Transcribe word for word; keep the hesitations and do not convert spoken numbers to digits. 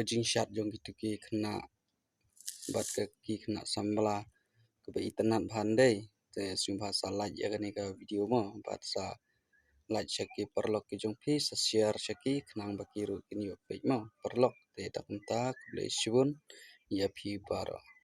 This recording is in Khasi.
jingshad jong kito ki khynnah bad ka ki khynnah samla kaba itynnad bha ndei. Te sngewbha sa like ïa kane ka video mo, bad sa like sha ki paralok ki jong phi, sa share sha ki khnang ba ki ruh kin ïoh peit mo paralok. Te da kumta khublei shibun ïa phi baroh.